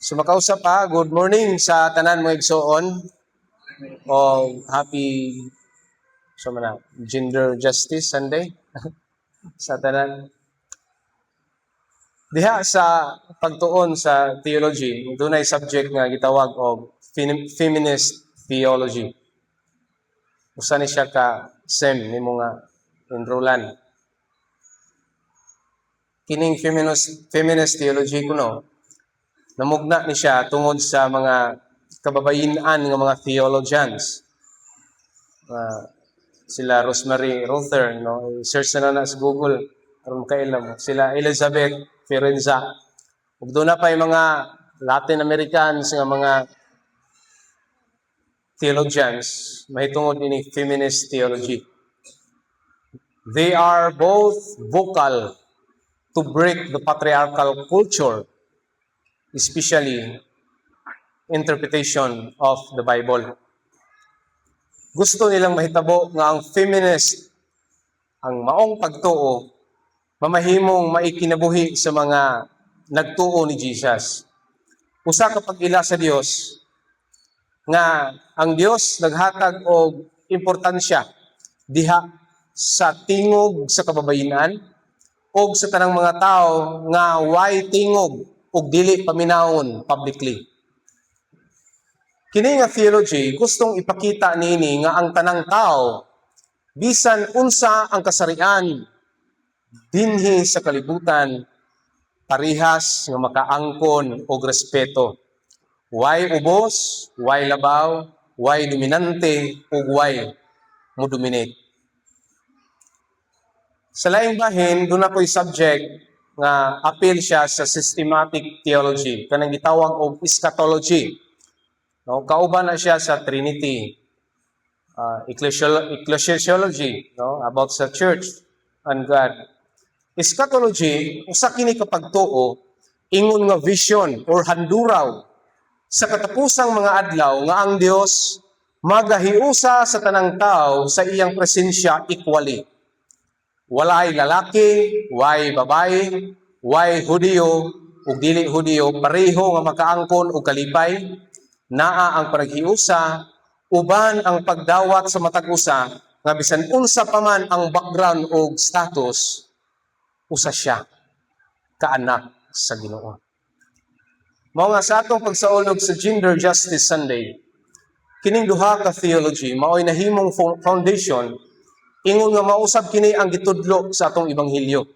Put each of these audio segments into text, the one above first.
So makausap pa, good morning sa tanan, mga igsoon. O happy so man Gender Justice Sunday sa tanan. Diha sa pagtuon sa theology, dunay subject nga gitawag og feminist theology. Usa ni siya ka sem nimo nga enrollan. Kining feminist theology kuno, namugna ni siya tungod sa mga kababayin-an nga mga theologians. Sila Rosemary Ruether, no? I-search na na sa Google aron makaila mo. Sila Elizabeth Fiorenza. Ug duna pa yung mga Latin Americans nga mga theologians mahitungod ini feminist theology. They are both vocal to break the patriarchal culture, especially interpretation of the Bible. Gusto nilang mahitabo nga ang feminist, ang maong pagtuo, mamahimong maikinabuhi sa mga nagtuo ni Jesus. Usa ka pag-ila sa Dios nga ang Dios naghatag og importansya diha sa tingog sa kababayinan o sa tanang mga tao nga way tingog ug dili paminawon publicly. Kini nga theology gustong ipakita niini nga ang tanang tao, bisan unsa ang kasarian dinhi sa kalibutan, parihas nga makaangkon og respeto. Way ubos, way labaw, way dominante ug way mo dominate. Sa laing bahin, duna ko'y subject nga appeal siya sa systematic theology, kanang gitawag og eschatology. No, kauban na siya sa Trinity, ecclesiology, no, about sa church and God. Eschatology, usa kini ka pagtuo ingon nga vision or handuraw sa katapusang mga adlaw nga ang Dios magahiusa sa tanang tao sa iyang presensya equally. Walay lalaki, way babae, way Hudiyo ug dili Hudiyo, pareho nga makaangkon og kalipay, naa ang panaghiusa uban ang pagdawat sa matag usa nga bisan unsa pa man ang background og status, usa siya kaanak sa Ginoo. Mao nga sa atong pagsaulog sa Gender Justice Sunday, kining duha ka theology maoy nahimong foundation ingon nga mausab kini ang gitudlo sa atong ebanghelyo.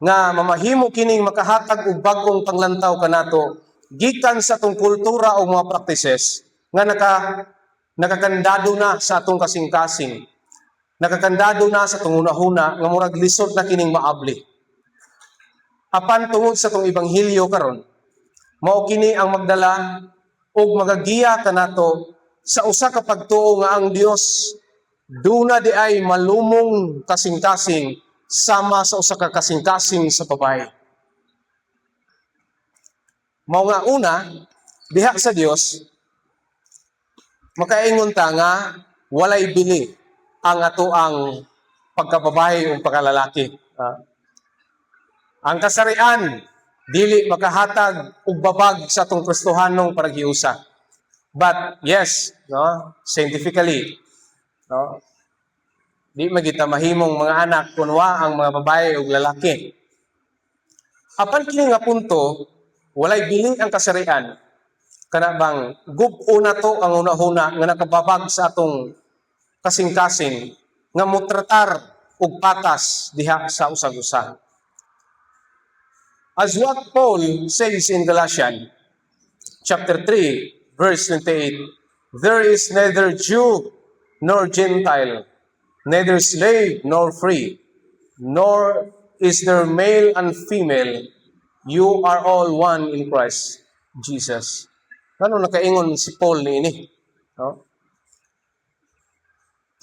Nga mamahimo kining makahatag og bag-ong panglantaw kanato gikan sa atong kultura o mga practices nga nakakandado na sa atong kasing-kasing. Nakakandado na sa atong hunahuna nga murag lisod na kining maabli. Apan tungod sa atong ebanghelyo karon, mao kini ang magdala ug magagiya kanato sa usa ka pagtuo nga ang Dios duna di ay malumong kasing-kasing sama sa usa ka kasing-kasing sa babae. Mao nga una, diha sa Dios makaingon ta nga walay bili ang atoang pagkababae o pagkalalaki. Ang kasarian dili makahatag og babag sa atong Kristohanong panaghiusa. But yes, no, scientifically, no, di man kita mahimong mga anak kung wa ang mga babae ug lalaki. Apan kini nga punto, walay bili ang kasarian. Kana bang gub-o na to ang hunahuna nga nakababag sa atong kasing-kasing nga mutratar og patas diha sa usag-usa. As what Paul says in Galatians chapter 3 verse 28, "There is neither Jew nor Gentile, neither slave nor free, nor is there male and female. You are all one in Christ Jesus." Ano nakaingon si Paul niini? No?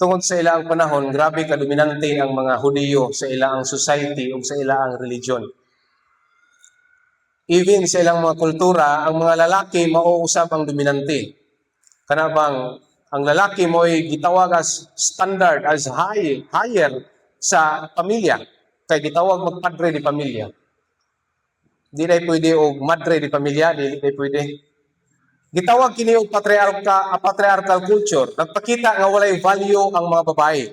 Tungod sa ilang panahon, grabe kadominante ang mga Hudiyo sa ilang society ug sa ilang religion. Even sa ilang mga kultura, ang mga lalaki mao usab ang dominante. Kana bang ang lalaki mo'y gitawag as standard, as higher sa pamilya. Kay gitawag magpadre di pamilya. Di na pwede og madre di pamilya, di na pwede. Gitawag kini og patriarchal culture. Nagpakita nga walay value ang mga babae.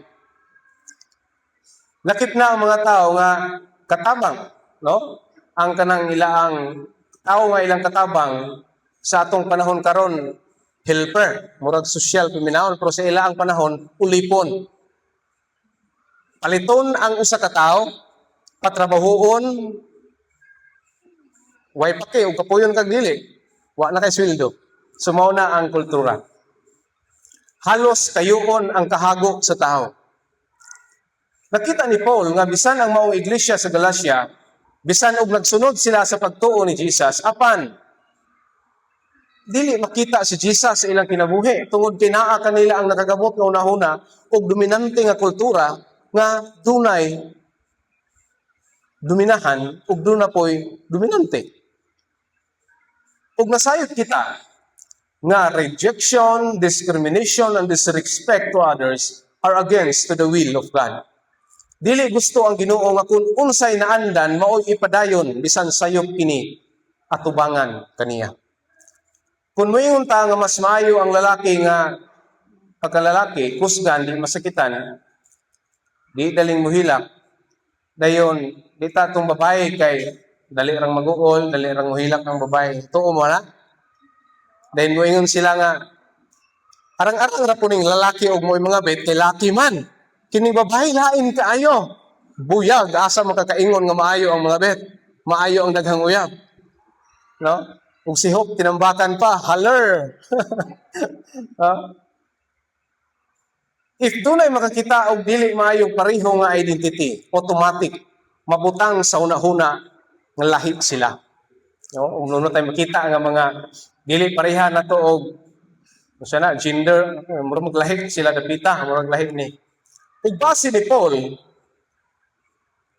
Lakip na ang mga tao nga katabang, no? Ang kanang ilaang tao nga ilang katabang sa atong panahon karon, helper, murag social paminawon, pero sa ilaang panahon, ulipon. Paliton ang usa ka tawo, patrabahoon, way pake ug kapuyon kag dili, wa na kay sweldo. So mao na ang kultura. Halos kayuon ang kahago sa tao. Nakita ni Paul nga bisan ang maong iglesia sa Galatia, bisan og nagsunod sila sa pagtuo ni Jesus, apan dili makita si Jesus sa ilang kinabuhi tungod kay naa kanila ang nakagabot nga hunahuna ug dominante nga kultura nga dunay dominahan ug duna poy dominante. Ug nasayod kita nga rejection, discrimination, and disrespect to others are against to the will of God. Dili gusto ang Ginoo nga kung unsay naandan maoy ipadayon bisan sayop kini atubangan kaniya. Kung moingon ta nga mas maayo ang lalaki nga pagkalalaki, kusgan, di masakitan, di daling muhilak, dayon, di ta tong babae kay dali rang mag-uol, dali rang muhilak ng babae. Tuo mo na? Dayon moingon sila nga, arang-arang ra po ning lalaki og mo'y mga bet kay laki man. Kining babae lain kaayo. Buyag asa makakaingon nga maayo ang mga bet. Maayo ang daghang uyab. No? Ug si Hope tinambakan pa, haler. Ha? If dunay makakita og dili maayong pareho nga identity, automatic mabutang sa hunahuna nga lahi sila. No? Ug nuno tayo makita nga mga dili pareha nato og unsa na gender, murag maglahi sila dapita, murag lahi ni. Ug base ni Paul,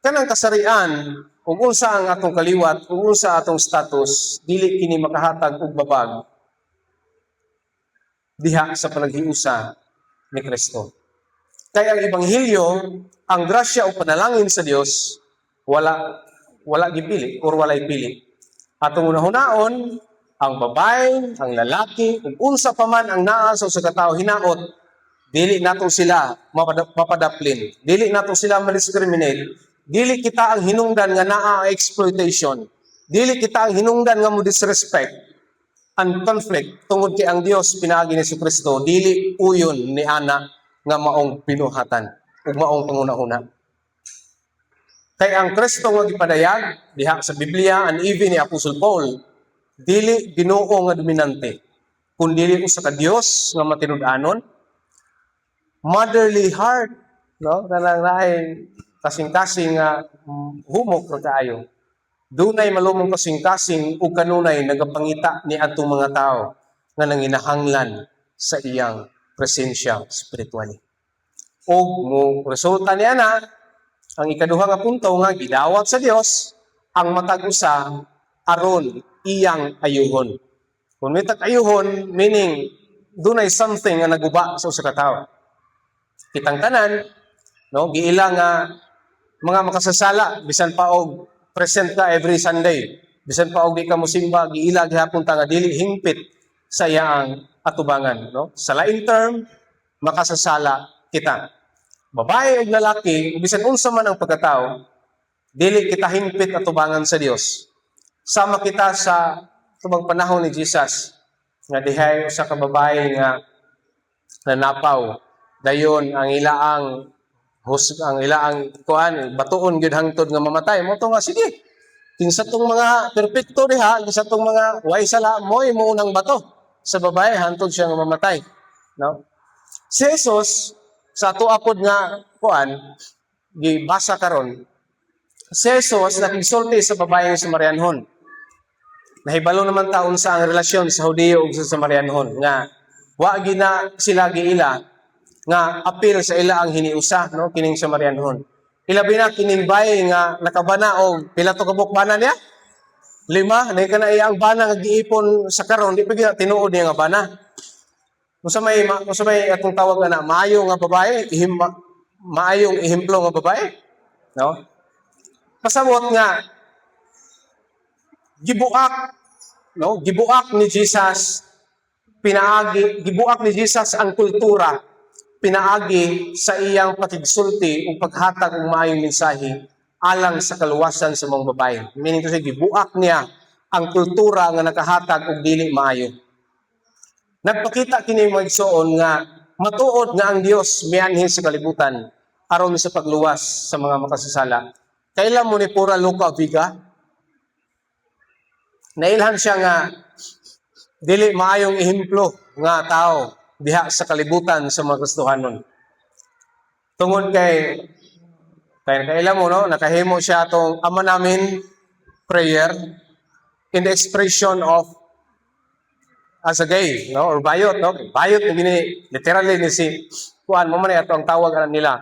kanang kasarian ug unsa ang atong kaliwat ug unsa atong status, dili kini makahatag og babag diha sa panaghiusa ni Kristo. Kay ang ebanghelyo, ang grasya o panalangin sa Dios, wala wala gipili or walay pili. Atong unahunaon, ang babae, ang lalaki, ug unsa pa man ang naa sa usa ka tawo hinaot, dili nato sila mapadaplin. Dili nato sila ma-discriminate. Dili kita ang hinungdan nga naa ang exploitation. Dili kita ang hinungdan nga mo disrespect and conflict tungod kay ang Dios pinaagi ni Kristo dili uyon ni ana nga maong binuhatan ug maong panghunahuna. Kay ang Kristo nga gipadayag diha sa Biblia and even ni Apostle Paul, dili Ginoo nga dominante, kun dili usa ka Dios nga matinud-anon, motherly heart, no? Kanang naay kasing-kasing nga humok ra kaayo. Dunay malumong kasing-kasing ug kanunay nagapangita ni adtong mga tao nga nanginahanglan sa iyang presensya spiritually. Og mo resulta niya na ang ikaduha nga punto nga gidawat sa Dios ang matag usa aron iyang ayuhon. Kung may tag ayuhon, meaning dunay something nga naguba sa usa ka tawo. Kitang tanan, no, giila nga mga makasasala bisan pa og present ka every Sunday, bisan pa og di ka mosimba, giila gihapon ta nga dili hingpit sa iyang atubangan, no? Sa laing term, makasasala kita. Babae ug lalaki, bisan unsa man ang pagkatao, dili kita hingpit atubangan sa Dios. Sama kita sa tubang panahon ni Jesus nga dihay usa ka babae nga nanapaw. Dayon ang ilaang hus ang ilaang kuan, batuon gyud hangtod nga mamatay. Mo to nga sige. Kinsa tong mga perpekto diha, kinsa tong mga way sala, mo'y muunang bato sa babae hangtod siya nga mamatay. No? Si Jesus sa ato apod nga kuan gibasa karon, si Jesus nakigsulti sa babae nga Samarianhon. Nahibalo naman ta unsa ang relasyon sa Hudiyo ug sa Samarianhon nga wa gina sila giila nga apil sa ila ang hiniusa, no, kining Samarianhon. Ilabi na kining bay nga nakabana og pila to kabuk bana niya? Lima, na kana iyang bana nga giipon sa karon, di pa gyud tinuod niya nga bana. Unsa may atong tawag na maayo nga babae, maayong ehemplo nga babae, no? Pasabot nga Gibuak, no? Gibuak ni Jesus pinaagi, gibuak ni Jesus ang kultura pinaagi sa iyang pakigsulti ug paghatag og maayong mensahe alang sa kaluwasan sa mga babae. Meaning to say, gibuak niya ang kultura nga nakahatag og dili maayo. Nagpakita kini, mga igsoon, nga matuod nga ang Dios mianhi sa kalibutan aron sa pagluwas sa mga makasasala. Kaila mo ni Pura Luka Vega? Nailhan siya nga dili maayong ehemplo nga tao diha sa kalibutan sa mga Kristohanon. Tungod kay kay kaila mo, no, nakahimo siya atong Ama Namin prayer in the expression of as a gay, no, or bayot, no? Bayot ni gini literally ni si kuan mo man ato ang tawag ana nila.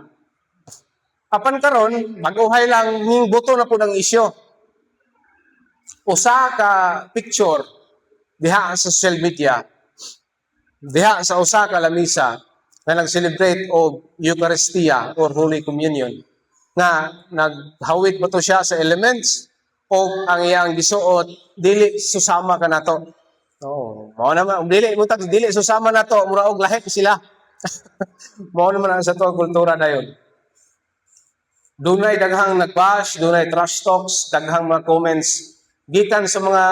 Apan karon, bag-ohay lang ning buto na pud ang isyu. Usa ka picture diha sa social media, diha sa usa ka lamisa nga nag-celebrate og Eucharistia or Holy Communion, nga naghawid ba to siya sa elements o ang iyang gisuot dili susama kanato. Oo, mao naman dili mo tag dili susama nato, mura og lahi sila. Mao naman ang sa tuang kultura dayon. Dunay daghang nagbash, dunay trash talks, daghang mga comments gikan sa mga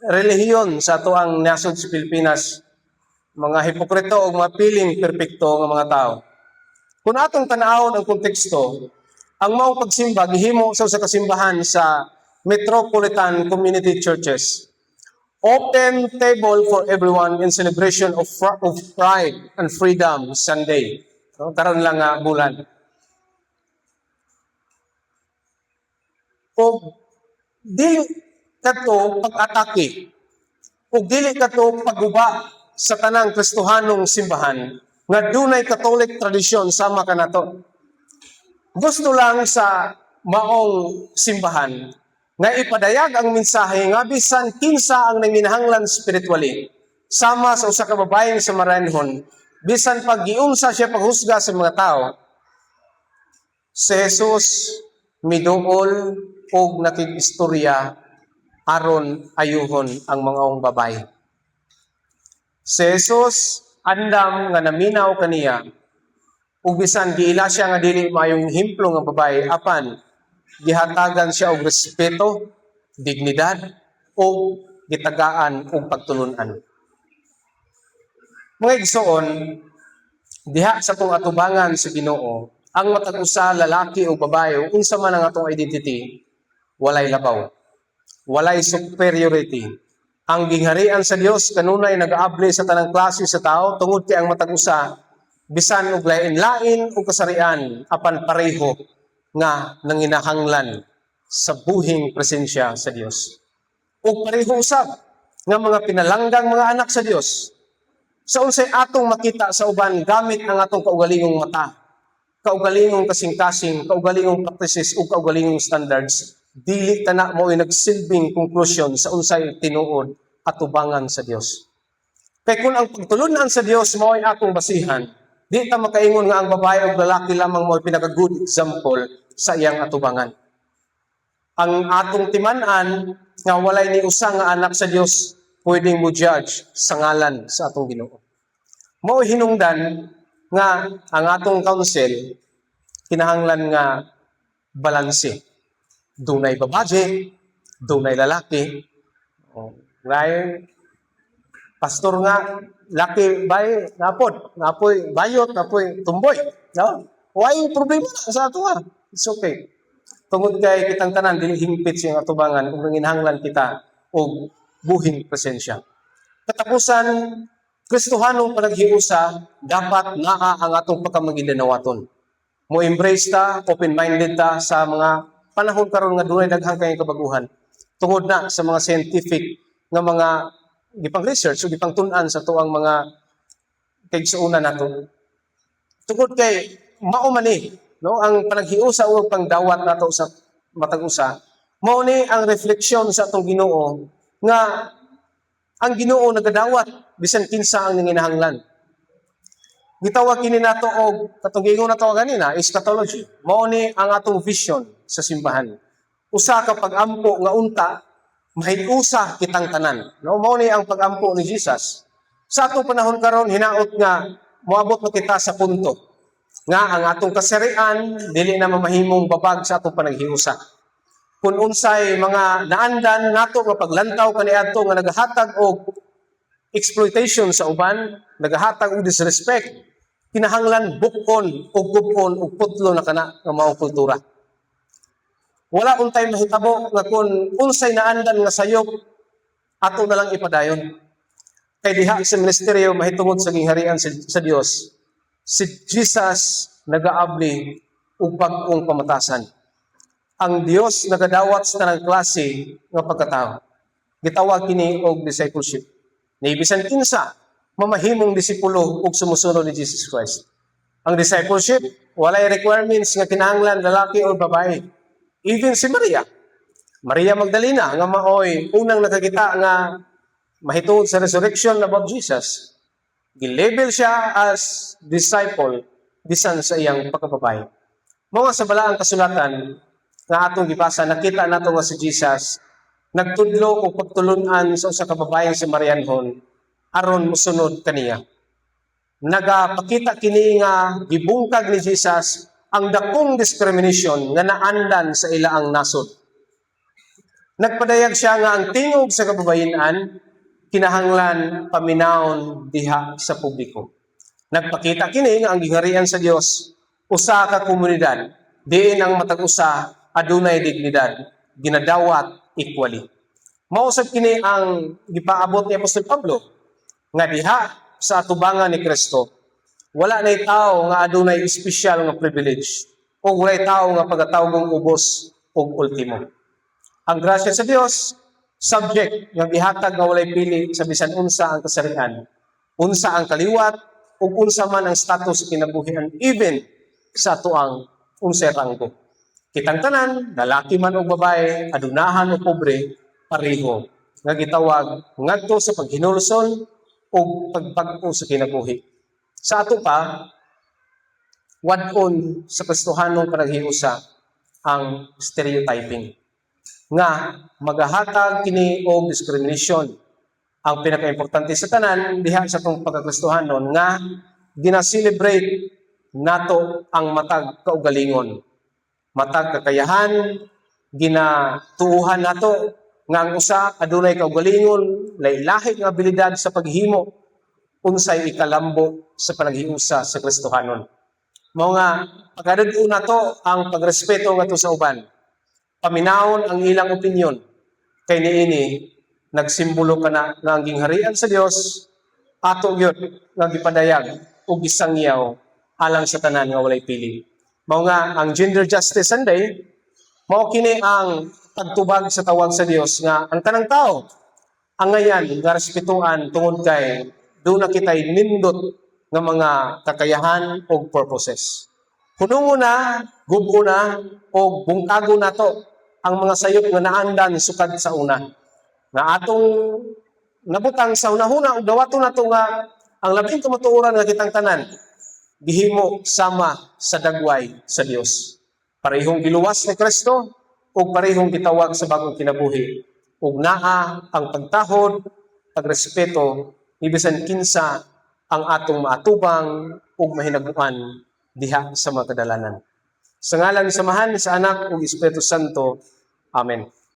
relihiyon sa atuang nasod sa Pilipinas, mga hipokrito o mga piling perpekto nga mga tao. Kung atong tan-awon ang konteksto, ang maong pagsimba gihimo sa usa ka simbahan sa Metropolitan Community Churches. Open table for everyone in celebration of Pride and Freedom Sunday. No, karon lang nga bulan. O dili kato pag-atake o dili kato pagguba sa tanang Kristohanong simbahan nga dunay Catholic tradisyon sama kanato. Gusto lang sa maong simbahan nga ipadayag ang mensahe nga bisan kinsa ang nanginahanglan spiritually, sama sa usa ka babaeng Samaritanhon, bisan pag giunsa siya paghusga sa mga tao, si Jesus miduol og nakig-istorya aron ayuhon ang mga babae. Si Jesus andam nga naminaw kaniya ug bisan giila siya nga dili maayong ehemplo nga babae, apan gihatagan siya og respeto, dignidad ug gitagaan og pagtulunan. Mga igsoon, diha sa atong atubangan sa Ginoo, ang matag usa, lalaki o babae o unsa man ang atong identity, walay labaw. Walay superiority. Ang gingharian sa Dios kanunay nagaabli sa tanang klase sa tao tungod kay ang matag usa, bisan og lain-lain og kasarian, apan pareho nga nanginahanglan sa buhing presensya sa Dios. Ug pareho usab nga mga pinalanggang mga anak sa Dios. Sa unsay atong makita sa uban gamit ang atong kaugalingong mata, kaugalingong kasing-kasing, kaugalingong practices ug kaugalingong standards, dili tana mo nagsilbing conclusion sa unsay tinuod atubangan sa Dios. Kay kung ang pagtulunan sa Dios mao ay atong basihan, di ta makaingon nga ang babae o lalaki lamang mo pinaka good example sa iyang atubangan. Ang atong timan-an nga walay ni usa nga anak sa Dios pwedeng mo judge sa ngalan sa atong Ginoo. Mao hinungdan nga ang atong council kinahanglan nga balanse. Dunay babae, dunay lalaki. Oh, ngay pastor nga laki bay napod, napoy bayot, napoy tumboy, no? Way problema na sa ato ha. It's okay. Tungod kay kitang tanan dili hingpit siyang atubangan ug nanginahanglan kita og buhing presensya. Katapusan, Kristohanong panaghiusa, dapat naa ang atong pagkamagindanawaton. Mo embrace ta, open-minded ta sa mga panahon karon nga dunay daghang kay kabaguhan. Tungod na sa mga scientific nga mga gipang research o gipang tun-an sa tuang mga kaigsuonan nato. Tungod kay mao man ni, no, ang panaghiusa o pangdawat nato sa matag usa, mao ni ang refleksyon sa atong Ginoo nga ang Ginoo nagadawat bisan kinsa ang nanginahanglan. Gitawag kini nato og katong giingon nato ganina, eschatology. Mao ni ang atong vision sa simbahan. Usa ka pag-ampo nga unta Mahiusa kitang tanan. No, mao ni ang pagampo ni Jesus. Sa atong panahon karon, hinaot nga moabot na kita sa punto nga ang atong kasarian dili na mamahimong babag sa atong panaghiusa. Kung unsay mga naandan nato nga paglantaw kaniadto nga nagahatag og exploitation sa uban, nagahatag og disrespect, kinahanglan buk-on og gub-on og putlo na kana nga maong kultura. Wala untay mahitabo nga kung unsay naandan nga sayop, ato na lang ipadayon. Kay diha sa ministeryo mahitungod sa gingharian sa Dios, si Jesus nagaabli og bag-ong pamatasan. Ang Dios nagadawat sa tanang klase nga pagkatao. Gitawag kini og discipleship. Ni bisan kinsa mamahimong disipulo ug sumusunod ni Jesus Christ. Ang discipleship, walay requirements nga kinahanglan lalaki o babae. Even si Maria, Maria Magdalena, nga maoy unang nakakita nga mahitungod sa resurrection about Jesus, gilabel siya as disciple bisan sa iyang pagkababae. Mga sa balaang kasulatan nga atong gibasa, nakita nato nga si Jesus nagtudlo og pagtulunan sa usa ka babaeng Samarianhon aron mosunod kaniya. Nagapakita kini nga gibungkag ni Jesus ang dakong discrimination nga naandan sa ilaang nasod. Nagpadayag siya nga ang tingog sa kababayen-an kinahanglan paminawon diha sa publiko. Nagpakita kini nga ang gingharian sa Dios usa ka komunidad diin ang matag usa adunay dignidad, ginadawat equally. Mao sad kini ang gipaabot ni Apostol Pablo nga diha sa atubangan ni Kristo, wala nay tao nga adunay espesyal nga privilege o walay tao nga pagatawgong ubos ug ultimo. Ang grasya sa Dios subject nga gihatag nga walay pili sa bisan unsa ang kasarian, unsa ang kaliwat ug unsa man ang status sa kinabuhian, even sa atoang unsay ranggo. Kitang tanan, lalaki man o babae, adunahan o pobre, pareho nga gitawag ngadto sa paghinulsol ug pagbag-o sa kinabuhi. Sa ato pa, wad-on sa Kristohanong panaghiusa ang stereotyping nga magahatag kini og discrimination. Ang pinakaimportante sa tanan diha sa atong pagkakristohanon nga gina-celebrate nato ang matag kaugalingon, matag kakayahan, ginatuuhan nato nga ang usa adunay kaugalingon, lahi-lahi nga abilidad sa paghimo unsay ikalambo sa panaghiusa sa Kristohanon. Mao nga pagkadad-o nato ang pagrespeto ngadto sa uban. Paminawon ang ilang opinyon kay niini nagsimbolo kana nga ang gingharian sa Dios ato gyud nga gipadayag ug gisangyaw alang sa tanan nga walay pili. Mao nga ang Gender Justice Sunday, mao kini ang pagtubag sa tawag sa Dios nga ang tanang tao angayan nga respetuan tungod kay duna kitay nindot nga mga kakayahan og purposes. Hunungon na, gub-o na, o bungkago nato ang mga sayop nga naandan sukad sa una. Nga atong nabutang sa hunahuna ug dawaton nato nga ang labing kamatuoran nga kitang tanan gihimo sama sa dagway sa Dios. Parehong giluwas ni Kristo ug parehong gitawag sa bagong kinabuhi. Ug naa ang pagtahod, pagrespeto ni bisan kinsa ang atong maatubang ug mahinaguan diha sa mga kadalanan. Sa ngalan sa Amahan, sa Anak ug Espiritu Santo. Amen.